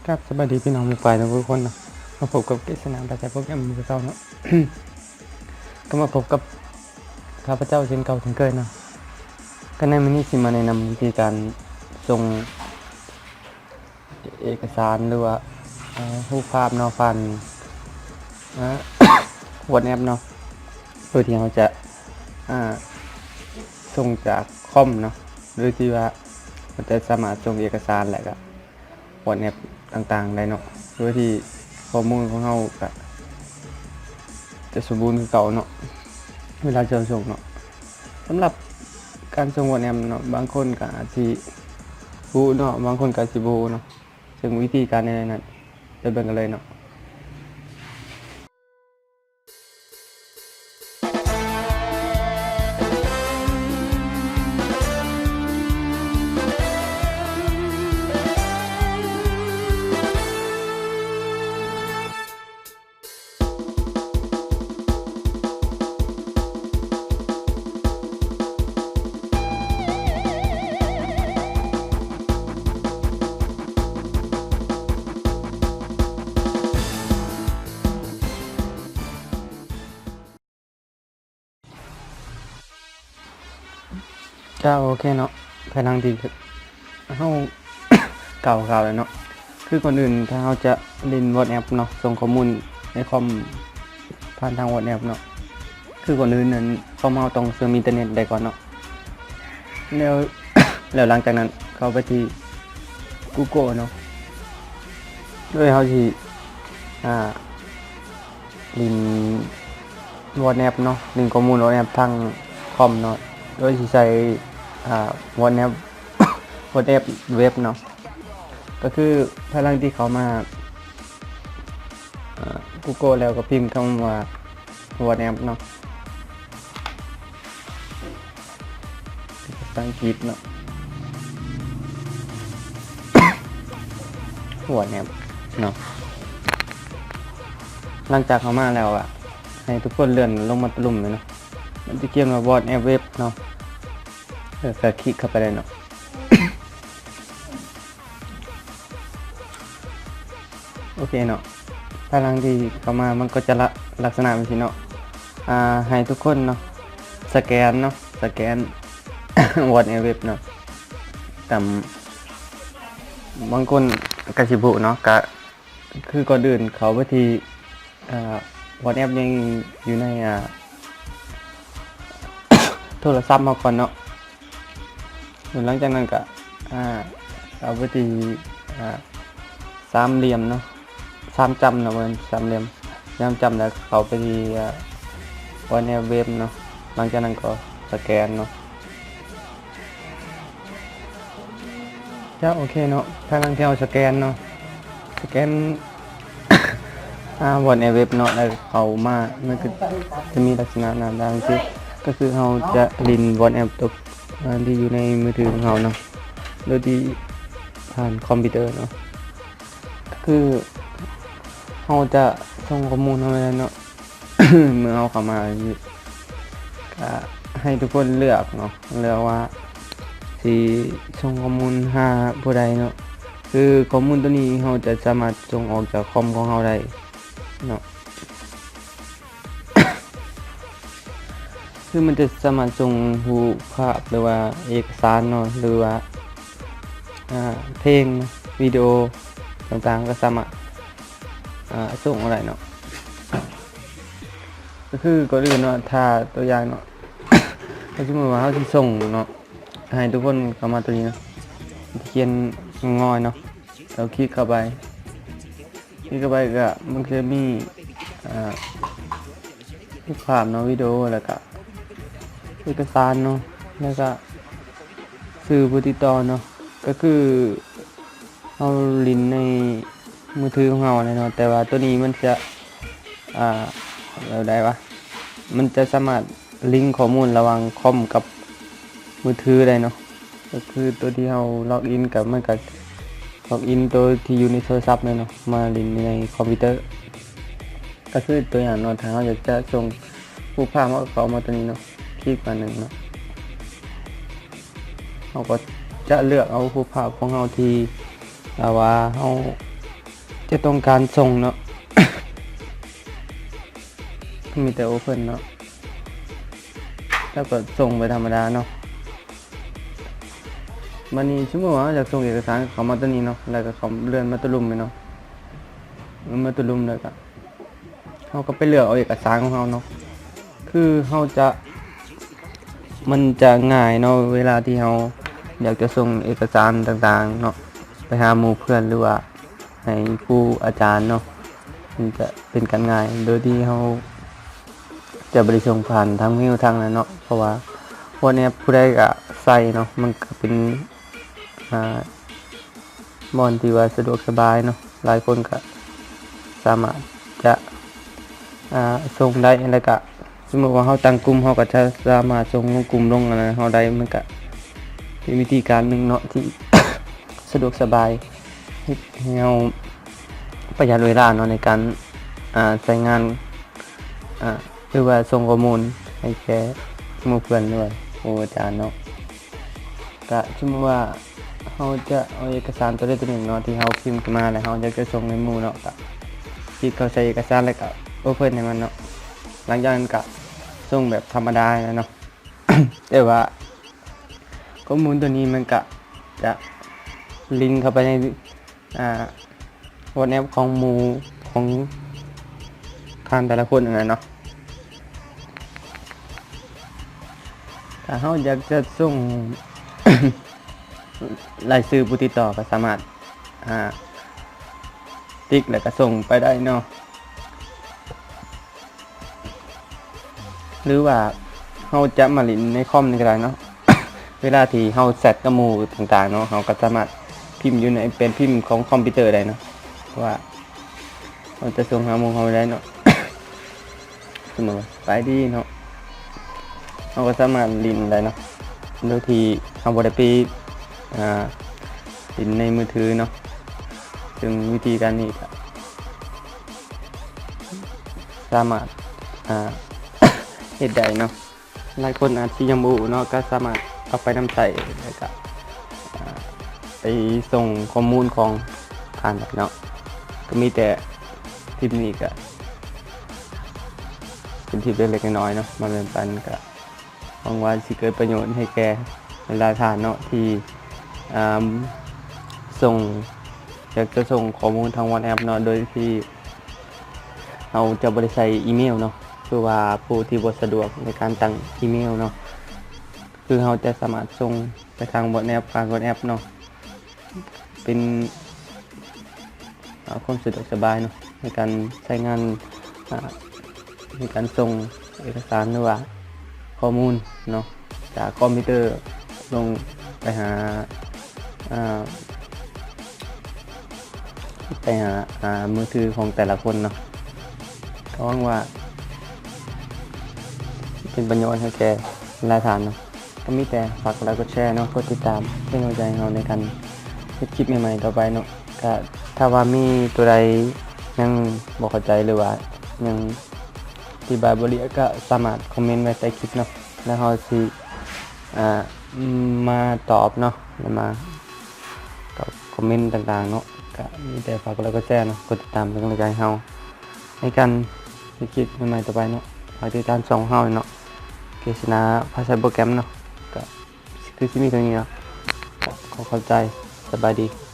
ຄັບ ສະບາຍດີພີ່ນ້ອງໝູ່ປາຍທຸກຄົນເນາະ ມາພົບກັບເກດສະໜາມ ພາສາໂປຣແກຣມຄືເກົ່າເນາະ ກໍມາພົບກັບຂ້າພະເຈົ້າເຊັ່ນເກົ່າເຊັ່ນເຄີຍເນາະ ກໍໃນມື້ນີ້ຊິມາແນະນຳວິທີການສົ່ງເອກະສານ ຫຼືວ່າ ເອີ ຮູບພາບເນາະ ຜ່ານ ເອີ WhatsApp ເນາະ ໂດຍທີ່ເຮົາຈະ ອາ ສົ່ງຈາກຄອມເນາະ ໂດຍທີ່ວ່າເຮົາຈະສາມາດສົ່ງເອກະສານ ແລະກະ WhatsApp ຕ່າງໆໄດ້ເນາະ ໂດຍທີ່ຂໍ້ມູນຂອງເຮົາກະຈະສົມບູນຄືເກົ່າເນາະ ເວລາທີ່ເຮົາສົ່ງເນາະ. ສຳລັບການສົ່ງ WhatsApp ເນາະ ບາງຄົນກະອາດຊິຮູ້ເນາະ ບາງຄົນກະອາດຊິບໍ່ຮູ້ເນາະ ເຊິ່ງວິທີການແນວນັ້ນ ໄປເບິ່ງກັນເລີຍເນາະ. ເຈົ້າ ໂອເຄເນາະ ພາຍຫຼັງທີ່ເຮົາກ່າວຂ່າວແລ້ວເນາະ ຄືກ່ອນອື່ນ ຖ້າເຮົາຈະຫຼິ້ນ WhatsApp ເນາະ ສົ່ງຂໍ້ມູນໃນຄອມຜ່ານທາງ WhatsApp ເນາະ ຄືກ່ອນອື່ນນັ້ນ ຄອມເຮົາຕ້ອງເຊື່ອມອິນເຕີເນັດໄດ້ກ່ອນເນາະ ແລ້ວ ແລ້ວຫຼັງຈາກນັ້ນເຂົ້າໄປທີ່ Google ເນາະ ໂດຍເຮົາຊິ ອາ ຫຼິ້ນ WhatsApp ເນາະ ຫຼິ້ນຂໍ້ມູນ WhatsApp ທາງຄອມເນາະ ໂດຍຊິໃຊ້ ອາ WhatsApp WhatsApp Web ເນາະ ກໍຄືພາຍຫຼັງທີ່ເຂົ້າມາ ອາ Google ແລ້ວກໍພິມຄຳວ່າ WhatsApp ເນາະ ເປັນພາສາອັງກິດເນາະ WhatsApp ເນາະ ຫຼັງຈາກເຂົ້າມາແລ້ວອະ ໃຫ້ທຸກຄົນເລື່ອນລົງມາຕະລຸ່ມເລີຍເນາະ ມັນຈະຂຽນວ່າ WhatsApp Web ເນາະ ເອີ ກໍຄລິກເຂົ້າໄປເລີຍເນາະ. ໂອເຄເນາະ ພາຍຫຼັງທີ່ເຂົ້າມາມັນກໍຈະລະ ລັກສະນະແບບຊີ້ເນາະ ອາ ໃຫ້ທຸກຄົນເນາະ ສະແກນເນາະ ສະແກນ WhatsApp Web ເນາະ ຕາມ ບາງຄົນກໍຊິບໍ່ຮູ້ເນາະ ກະຄືກ່ອນອື່ນເຂົ້າໄປທີ່ ອາ WhatsApp ຍັງຢູ່ໃນ ອາ ໂທລະສັບເຮົາກ່ອນເນາະ ແລ້ວຫຼັງຈາກນັ້ນກະ ອາ ເຂົ້າໄປທີ່ ອາ ສາມຫຼ່ຽມເນາະ ສາມຈ້ຳເນາະ ບໍ່ແມ່ນສາມຫຼ່ຽມ ສາມຈ້ຳ ແລ້ວເຂົ້າໄປທີ່ ອາ WhatsApp Web ເນາະ ຫຼັງຈາກນັ້ນກໍສະແກນເນາະ. ເຈົ້າ ໂອເຄເນາະ ພາຍຫຼັງທີ່ເຮົາສະແກນເນາະ ສະແກນ ອາ WhatsApp Web ເນາະ ແລ້ວເຂົ້າມາ ມັນກໍຈະມີລັກສະນະໜ້າຕາຈັ່ງຊີ້ ກໍຄືເຮົາຈະຫຼິ້ນ WhatsApp ຕົກ ອາ ທີ່ຢູ່ໃນມືຖືຂອງເຮົາເນາະ ໂດຍທີ່ຜ່ານຄອມພິວເຕີເນາະ ກໍຄືເຮົາຈະສົ່ງຂໍ້ມູນເຮົາໄປເນາະ. ເມື່ອເຮົາເຂົ້າມາ ກະໃຫ້ທຸກຄົນເລືອກເນາະ ເລືອກວ່າຊິສົ່ງຂໍ້ມູນຫາຜູ້ໃດເນາະ ຄືຂໍ້ມູນໂຕນີ້ເຮົາຈະສາມາດສົ່ງອອກຈາກຄອມຂອງເຮົາໄດ້ເນາະ ຄືມັນຈະສາມາດສົ່ງຮູບພາບ ຫຼືວ່າເອກະສານເນາະ ຫຼືວ່າ ອາ ເພງ ວິດີໂອຕ່າງໆ ກໍສາມາດ ອາ ສົ່ງອອກໄດ້ເນາະ ກໍຄືກ່ອນອື່ນເນາະ ຖ້າຕົວຢ່າງເນາະ ກໍສົມມຸດວ່າເຮົາຊິສົ່ງເນາະ ໃຫ້ທຸກຄົນເຂົ້າມາຕົວນີ້ເນາະ ຂຽນງອຍເນາະ ແລ້ວຄລິກເຂົ້າໄປ ຄລິກເຂົ້າໄປກໍມັນຈະມີ ອາ ຮູບພາບເນາະ ວິດີໂອ ແລ້ວກະເອກະສານເນາະ ແລ້ວກະຊື່ຜູ້ຕິດຕໍ່ເນາະ ກໍຄື ເຮົາຫຼິ້ນໃນມືຖືຂອງເຮົາແຫຼະເນາະ ແຕ່ວ່າໂຕນີ້ມັນຈະ ອາ ແບບໃດວະ ມັນຈະສາມາດລິງຂໍ້ມູນລະຫວ່າງຄອມກັບມືຖືໄດ້ເນາະ ກໍຄືໂຕທີ່ເຮົາລັອກອິນ ກໍມັນກໍລັອກອິນໂຕທີ່ຢູ່ໃນໂທລະສັບເລີຍເນາະ ມາຫຼິ້ນໃນຄອມພິວເຕີ ກໍຄືຕົວຢ່າງເນາະ ຖ້າເຮົາຢາກຈະສົ່ງຮູບພາບ ເຮົາກໍເຂົ້າມາໂຕນີ້ເນາະ ຄລິກມາໜຶ່ງເນາະ ເຮົາກໍຈະເລືອກເອົາຮູບພາບຂອງເຮົາທີ່ ແບບວ່າເຮົາ ຈະຕ້ອງການສົ່ງເນາະ ມີແຕ່ Open ເນາະ ແລ້ວກໍສົ່ງໄປທຳມະດາເນາະ. ບັດນີ້ສົມມຸດວ່າເຮົາຢາກສົ່ງເອກະສານເຂົ້າມາຕົວນີ້ເນາະ ແລ້ວກໍເຂົ້າເລື່ອນມາຕົວລຸ່ມນີ້ເນາະ ເລື່ອນມາຕົວລຸ່ມ ແລ້ວກໍເຮົາກໍໄປເລືອກເອົາເອກະສານຂອງເຮົາເນາະ. ຄືເຮົາຈະ ມັນຈະງ່າຍເນາະ ເວລາທີ່ເຮົາຢາກຈະສົ່ງເອກະສານຕ່າງໆເນາະ ໄປຫາໝູ່ເພື່ອນ ຫຼືວ່າໃຫ້ຄູອາຈານເນາະ ມັນຈະເປັນການງ່າຍ ໂດຍທີ່ເຮົາຈະບໍ່ໄດ້ສົ່ງຜ່ານທາງເມວທາງນັ້ນເນາະ ເພາະວ່າ WhatsApp ຜູ້ໃດກໍໃຊ້ເນາະ ມັນກໍເປັນ ອ່າ ບ່ອນທີ່ວ່າສະດວກສະບາຍເນາະ ຫຼາຍຄົນກໍສາມາດຈະ ອ່າ ສົ່ງໄດ້ ແລ້ວກໍສົມມຸດວ່າເຮົາຕັ້ງກຸ່ມ ເຮົາກໍຈະສາມາດສົ່ງລົງກຸ່ມລົງອັນນັ້ນເຮົາໄດ້ ມັນກໍເປັນວິທີການໜຶ່ງເນາະທີ່ສະດວກສະບາຍ ເຮັດໃຫ້ເຮົາປະຢັດເວລາເນາະ ໃນການ ອ່າ ໃຊ້ງານ ອ່າ ຫຼືວ່າສົ່ງຂໍ້ມູນໃຫ້ແກ່ໝູ່ເພື່ອນ ຫຼືວ່າຄູອາຈານເນາະ. ກະສົມມຸດວ່າເຮົາຈະເອົາເອກະສານຕົວໃດຕົວໜຶ່ງເນາະ ທີ່ເຮົາພິມຂຶ້ນມາ ແລ້ວເຮົາຢາກຈະສົ່ງໃຫ້ໝູ່ເນາະ ກະຄລິກເຂົ້າໃສ່ເອກະສານ ແລ້ວກະ Open ໃຫ້ມັນເນາະ. ຫຼັງຈາກນັ້ນກະສົ່ງແບບທຳມະດາແລ້ວເນາະ ແຕ່ວ່າຂໍ້ມູນຕົວນີ້ມັນກະຈະລິງເຂົ້າໄປໃນ ອ່າ WhatsApp ຂອງໝູ່ຂອງທ່ານແຕ່ລະຄົນຫັ້ນນະເນາະ. ຖ້າເຮົາຢາກຈະສົ່ງລາຍຊື່ຜູ້ຕິດຕໍ່ ກໍສາມາດ ອ່າ ຕິກແລ້ວກໍສົ່ງໄປໄດ້ເນາະ. ຫຼືວ່າເຮົາຈະມາຫຼິ້ນໃນຄອມນີ້ກໍໄດ້ເນາະ ເວລາທີ່ເຮົາແຊັດກັບໝູ່ຕ່າງໆເນາະ ເຮົາກໍສາມາດພິມຢູ່ໃນແປ້ນພິມຂອງຄອມພິວເຕີໄດ້ເນາະ ເພາະວ່າເຮົາຈະສົ່ງຫາໝູ່ເຮົາໄດ້ເນາະ. ສົມມຸດວ່າ ສະບາຍດີເນາະ ເຮົາກໍສາມາດຫຼິ້ນໄດ້ເນາະ ໂດຍທີ່ເຮົາບໍ່ໄດ້ໄປ ອ່າ ຫຼິ້ນໃນມືຖືເນາະ ເຊິ່ງວິທີການນີ້ກໍ ສາມາດ ອ່າ ເຮັດໄດ້ເນາະ. ຫຼາຍຄົນອາດຊິຍັງບໍ່ຮູ້ເນາະ ກໍສາມາດເອົາໄປນຳໃຊ້ ແລ້ວກໍ ອ່າ ໄປສົ່ງຂໍ້ມູນຂອງທ່ານໄດ້ເນາະ. ກໍມີແຕ່ຄລິບນີ້ ກໍເປັນຄລິບເລັກໆນ້ອຍໆເນາະ ມາແບ່ງປັນ ກໍຫວັງວ່າຊິເກີດປະໂຫຍດໃຫ້ແກ່ຫຼາຍໆທ່ານເນາະ ທີ່ ອ່າ ສົ່ງ ຢາກຈະສົ່ງຂໍ້ມູນທາງ WhatsApp ເນາະ ໂດຍທີ່ເຮົາຈະບໍ່ໄດ້ໃຊ້ອີເມວເນາະ ຄືວ່າຜູ້ທີ່ບໍ່ສະດວກໃນການຕັ້ງອີເມວເນາະ ຄືເຮົາຈະສາມາດສົ່ງໄປທາງ WhatsApp ຜ່ານ WhatsApp ເນາະ ເປັນ ອ່າ ຄວາມສະດວກສະບາຍເນາະ ໃນການໃຊ້ງານ ອ່າ ໃນການສົ່ງເອກະສານ ຫຼືວ່າຂໍ້ມູນເນາະ ຈາກຄອມພິວເຕີລົງໄປຫາ ອ່າ ໄປຫາ ອ່າ ມືຖືຂອງແຕ່ລະຄົນເນາະ. ກໍຫວັງວ່າເປັນປະໂຫຍດໃຫ້ແກ່ຫຼາຍທ່ານເນາະ. ກໍມີແຕ່ຝາກກົດໄລກົດແຊເນາະ ກົດຕິດຕາມເປັນກຳລັງໃຈໃຫ້ເຮົາໃນການເຮັດຄລິບໃໝ່ໆຕໍ່ໄປເນາະ. ກໍຖ້າວ່າມີຕົວໃດຍັງບໍ່ເຂົ້າໃຈ ຫຼືວ່າຍັງອະທິບາຍບໍ່ລຽບ ກໍສາມາດຄອມເມັນໄວ້ໃຕ້ຄລິບເນາະ ແລ້ວເຮົາຊິ ອ່າ ມາຕອບເນາະ ແລ້ວມາຕອບຄອມເມັນຕ່າງໆເນາະ. ກໍມີແຕ່ຝາກກົດໄລກົດແຊເນາະ ກົດຕິດຕາມເປັນກຳລັງໃຈໃຫ້ເຮົາໃນການເຮັດຄລິບໃໝ່ໆຕໍ່ໄປເນາະ. ຝາກຕິດຕາມຊ່ອງເຮົາເນາະ ເກສນາພາໃຊ້ໂປຣແກຣມເນາະ. ກໍ ຄືຊິມີເທົ່ານີ້ເນາະ ກໍຂໍຂອບໃຈ ສະບາຍດີ.